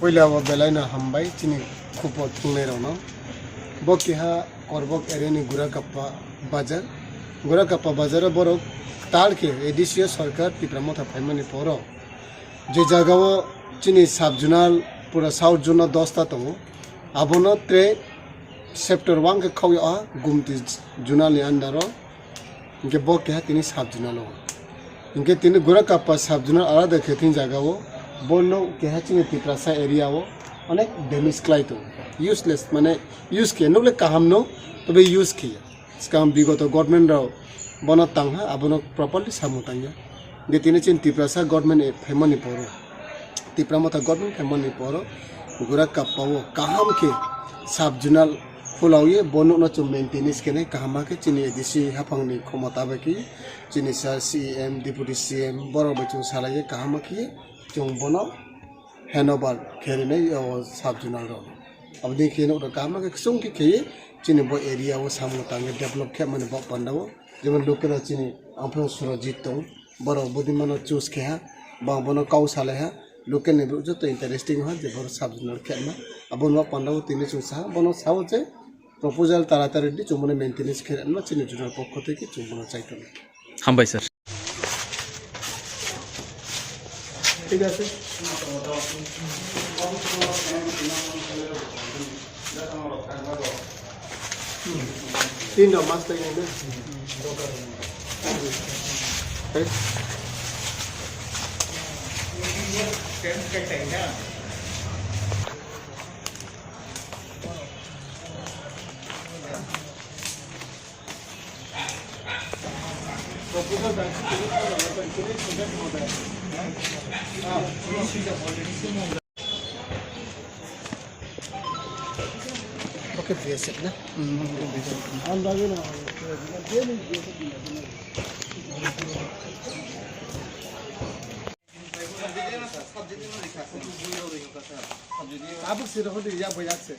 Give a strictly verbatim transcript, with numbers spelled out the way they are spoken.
Puila o belai no hambai chini khupo thwngnairokno. Bo keha Korbok area ni Gurakappa bazar. Gurakappa bazar o borok tal khe A D C o sarkar Tipra Motha phaimani poro je jaga o chini sub zonal pura south zone o dosta tongo. Abono tre sector one khe khawya o Gumti zonal ni under o. Hinkhe bo keha tini sub zonal o. Hinkhe tini Gurakappa sub zonal alada khe tini jaga o. Bo no keha chini Tiprasa area o onek damage khlai tongo. Useless mane use khe nukle kaham no tobe use khe. Swkang bigoto government rok bono tangha abono properly samung tangya. Hinkhe tini chini Tiprasa government phaimani poro. Tipra Motha government khe mani poro Gurakappa o kaham khe sub zonal khulao ye bo nukno chwng maintenance khe nai kaham khe chini A D C haphang ni khomota bai khe chini sir C E M, Deputy C E M borok bai chwng salai ye kaham khe chwng bono handover khe rinai o sub zonal rok. Aboni khe nukno kaham khe kwchwng khe khe ye chini bo area o samung tangwi develop khe mani bo panda o jemon local o chini Amphong Surajit tong. Borok budimano choose khe ha, ba bono kau salai ha, local ni borok joto interesting ha je borok sub zonal khe ma. Abo no panda o tini chwng sa, bono sao je proposal taratari di chwng bono maintenance khe ma chini zonal pokho thai khe chwng bono chai tongo. Hambai sir. ঠিক আছে। তিনটা মাছ লাগে না? Oke, B S F na? Tabuk siro hodi ya boyak se.